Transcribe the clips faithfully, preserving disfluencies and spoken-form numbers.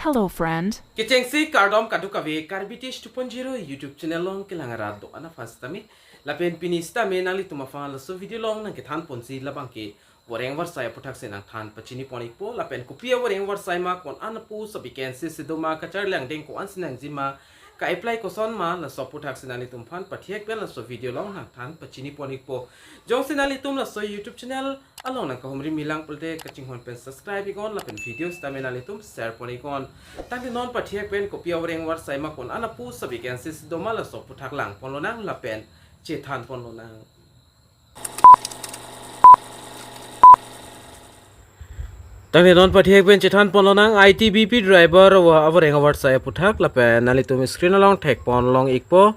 Hello, friend. Kechengsi kardom kadokave Karbi Teach two point zero YouTube channel along kelang arat do-an aphan sitame. Lapen pini sitame nanglitum aphan laso video along nangkethan ponsi labangke voreng varsai aputhaksi nangthan pachini pon ikpo, lapen kopi avoreng varsai ma, ko-an apost avacancy si doma, kacharli angdeng ko-ansi nangjima, ka-apply koson ma, laso aputhaksi nanglitum aphan pathek pen laso video along nangthan pachini pon ikpo. Jongsi nanglitum laso YouTube channel along nangkahumri milang pulote kachinghon pen subscribe iknon, lapen video sitame nanglitum share pon iknon. Tangte non pathek pen kopi avoreng varsai ma, ko-an apost avacancy si doma, laso aputhak lang ponlonang lapen chethan ponlonang. Tangte non pathek pen chethan ponlonang, I T B P driver ava avoreng varsai aputhak, lapen nanglitum screen along thek ponlong ikpo.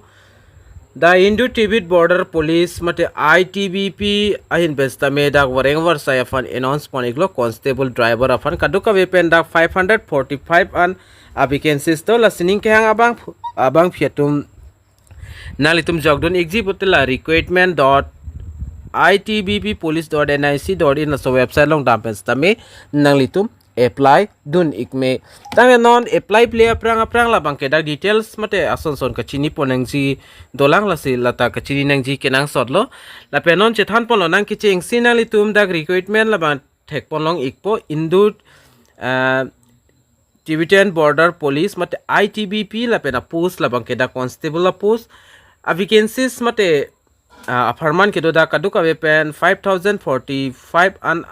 The Indo-Tibet Border Police mate I T B P ahin pen sitame dak voreng varsai aphan announce pon iklo, constable driver aphan kadokave pen dak five hundred forty-five an avacancies do. La sining kehang abang, abangpi atum nanglitum jokdun ikji pulote la recruitment dot I T B P police dot N I C dot in laso website along dam pen sitame nanglitum apply dun ikme. Tangte non apply ple aphrang aphrang labangke dak details mate ason son kachini pon nangji dolang, lasi lata kachini nangji kenangsotlo. Lapen non chethan ponlonang, kechengsi nanglitum dak recruitment labang thek ponlong ikpo, Indo, ah, Tibetan Border Police mate I T B P lapen apost labangke dak constable apost. Avacancies mate, ah, apharman kedo dak kadokave pen five thousand forty-five an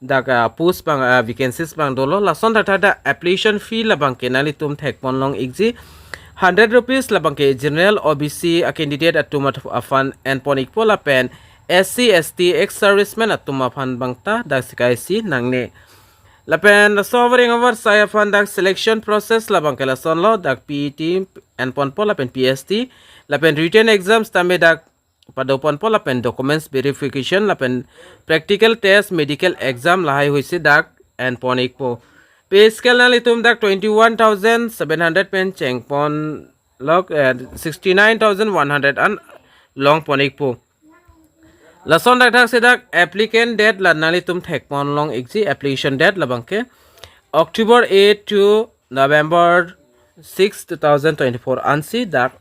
dak, ah, post abang, ah, vacancies abang dolo. Lason thakthak dak application fee labangke nanglitum thek ponlong ikji, hundred rupees labangke general, O B C a candidate atum at-, aphan en pon ikpo, lapen S C, S T, ex serviceman atum aphan abangta dak sikaisi nangne. Lapen laso avoreng varsai aphan dak selection process labangke lasonlo, dak P E T en ponpo lapen P S T, lapen written exams tame dak pado ponpo, lapen documents verification lapen practical test, medical exam lahai huisi dak en pon ikpo. Pay scale nanglitum dak twenty-one thousand seven hundred pen cheng ponlok, eh, sixty-nine thousand one hundred an long pon ikpo. Lason thakthak si dak applicant date la nanglitum thek ponlong ikji, application date labangke October eight to November six, two thousand twenty-four ansi dak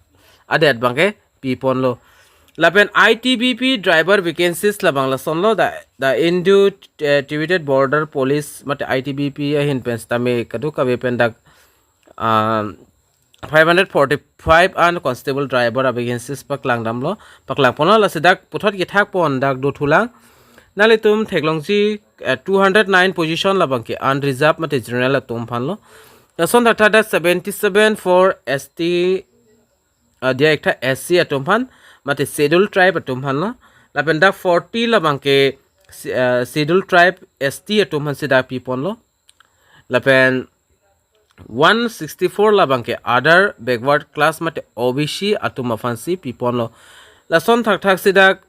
a-date abangke pi ponlo. Lapen I T B P driver vacancies labang lasonlo, the, the Indo, eh, Tibetan Border Police mate I T B P ahin pen sitame kadokave pen dak, um, five hundred forty-five an constable driver avacancies paklang damlo, paklang ponlo, lasi dak puthot kethak pon dak dothulang. Nanglitum theklongji, eh, two hundred nine position labangke unreserved mate general atum aphanlo. Lason thakthak dak seventy-seven for S T, ah, diya ektha S C atum aphan mate schedule tribe atum aphanlo. Lapen dak forty labangke si-, ah, schedule tribe S T atum aphansi dak pi ponlo. Lapen one sixty-four labangke other backward class mate O B C atum aphansi pi ponlo. Lason thakthak si dak,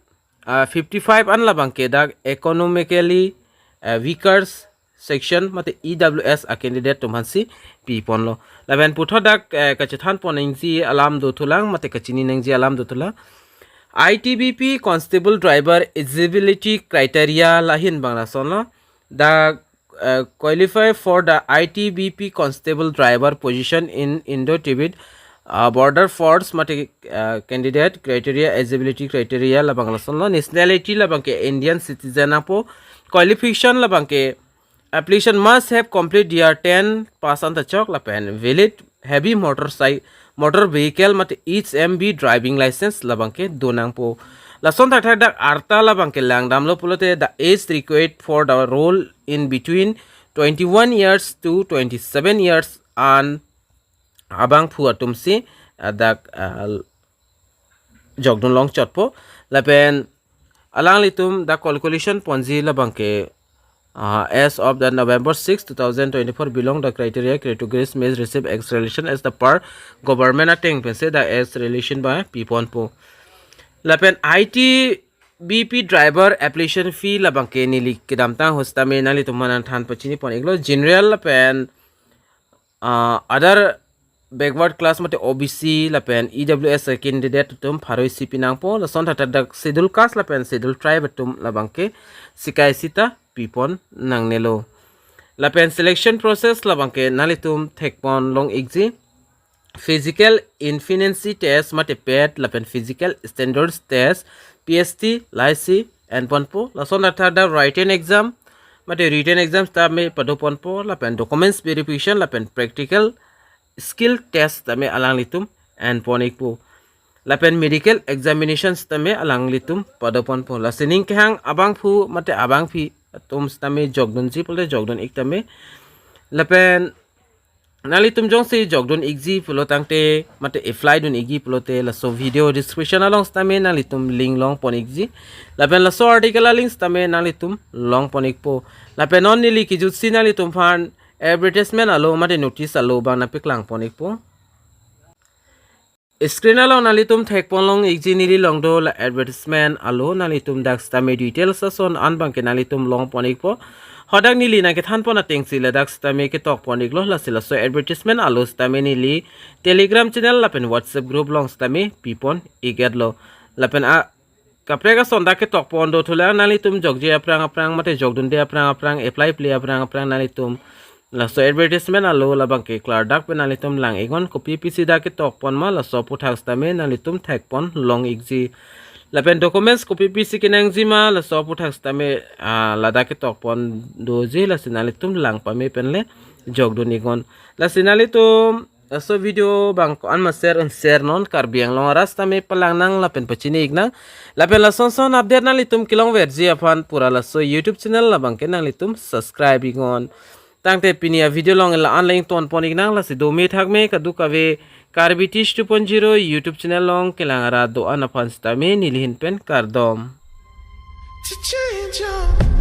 ah, fifty-five an labangke dak economically, ah, weaker section mate E W S a candidate atum aphansi pi ponlo. Lapen puthot dak, eh, kachethan pon nangji alam dothulang mate kachini nangji alam dothulang. I T B P constable driver eligibility criteria lahin abang lasonlo. The, uh, qualify for the I T B P constable driver position in Indo-Tibet, uh, Border Force mate, uh, candidate criteria, eligibility criteria labang lasonlo. Nationality labangke Indian citizen nangpo. Qualification labangke application must have complete year ten pass anta chok lapen valid heavy motorcycle, motor vehicle mate H M V driving license labangke do nangpo. Lason thakthak dak arta labangke lang damlo pulote the age required for the role in between twenty-one years to twenty-seven years an abangphu atumsi, ah, dak, ah, jokdun longchotpo. Lapen alanglitum dak calculation ponji labangke, ah, as of the November six, two thousand twenty-four belong the criteria categories may receive ex relation as the per government ateng pensi dak ex relation abang pi ponpo. Lapen I T B P driver application fee labangke neli kedamtang ahut sitame nanglitum aphan nangthan pachini pon iklo, general lapen, ah, other backward class mate O B C lapen E W S candidate atum pharo isi pi nangpo, lason thakthak dak schedule caste lapen schedule tribe atum labangke sikaisi ta pi pon nangnelo. Lapen selection process labangke nanglitum thekpon long-ikji. Physical efficiency test mate PET lapen physical standards test, PST, lahai si enponpo. Lason athak dak written exam mate written exam sitame padoponpo, lapen documents verification lapen practical skill test sitame alanglitum enpon-ikpo. Lapen medical examination sitame alanglitum padoponpo. Lasi ning kehang abangphu mate abangpi atum sitame jokdunji pulote jokdun-ik tame. Lapen nanglitum jongsi jokdun-ikji pulo tangte mate apply dun-ikji pulote laso video description along sitame nanglitum link longpon-ikji. Lapen laso article a-link sitame nanglitum longpon-ikpo. Lapen non neli kejutsi nanglitum aphan advertisement alo mate notice alo abang nangpaklangpon-ikpo. Screen along nanglitum thekpon long-ikji neli longdo la advertisement alo, nanglitum dak sitame details ason an abangke nanglitum longpon-ikpo. Hadak neli nangkethanpon atengsi ladak sitame ketokpon-iklo, lasi laso advertisement alo sitame neli Telegram channel lapen WhatsApp group along sitame pipon-ik-etlo. Lapen a kaprek ason dak ketokpon dothulang, nanglitum jokje aphrang aphrang mate jokdunde aphrang aphrang, apply ple aphrang aphrang nanglitum laso advertisement alo labangke klardak pen nanglitum lang-iknon, kopi pisi dak ketokpon ma laso aphuthak sitame nanglitum thekpon long-ikji. Lapen documents kopi pisi kenangji ma laso aphuthak sitame, ah, ladak ketokpon doji, lasi nanglitum lang pame penle jokdun-iknon. Lasi nanglitum laso video abang ko-an ma share un share non, Karbi Anglong arat sitame palang nang lapen pachini-ik nang. Lapen lason son update nanglitum kelongverji aphan pura laso YouTube channel labangke nanglitum subscribe-iknon. Tangte pini a-video along la-an le ingtonpon-ik nang, lasi dome thakme kadokave Karbi Teach two point zero YouTube channel along kelang arat do-an aphan sitame neli ahin pen kardom. To change your